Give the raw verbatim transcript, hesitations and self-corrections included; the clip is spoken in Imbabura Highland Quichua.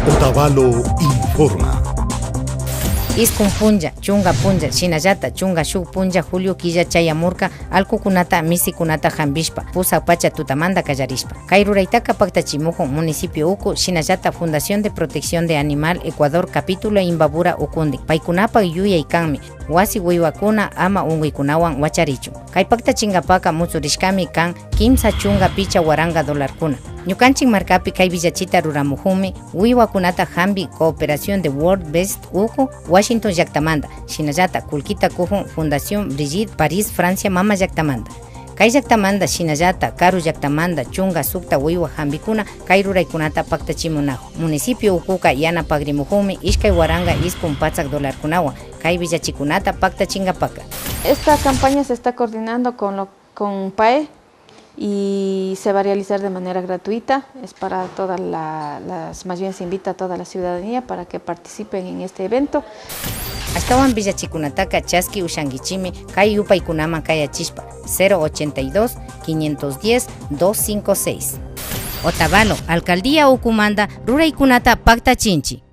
Otavalo informa. Iskun punlla, chunka punlla, shinallata chunka shuk punlla julio killa chayamurka, allkukunata, misikunata hampishpa, pusak pacha tutamanta kallarishpa. Kay ruraytaka paktachimukun municipio uku, shinallata Fundación de Protección de Animal Ecuador capítulo Imbabura ukundi. Paykunapak yuyay kanmi, wasi wiwakuna ama unkuykunawan wacharichun. Kay paktachinkapaka mutsurishkami kan kimsa chunka pichka waranka dolarkuna. Ñukanchik markapi kay willachita ruramukunmi wiwakunata hampi Cooperación de World Best uku Washington llaktamanta, shinallata kullkita kukun Fundación Brigitte París Francia mama llaktamanta. Kay llaktamanta shinallata karu llaktamanta chunka sukta wiwa hampikuna kay ruraykunata paktachimunakun. Municipio ukuka yanapakrimukunmi ishkay waranka iskun patsak dolarkunawan kay willachikunata paktachinkapaka. Esta campaña se está coordinando con, lo, con pae y se va a realizar de manera gratuita. Es para todas la- las, más bien se invita a toda la ciudadanía para que participen en este evento. Ashtawan willachikunataka chaski ushankichimi kay yupaykunaman kayachishpa, cero ochenta y dos, quinientos diez, dos cinco seis. Otavalo, alcaldía ukumanta ruraykunata paktachinchi.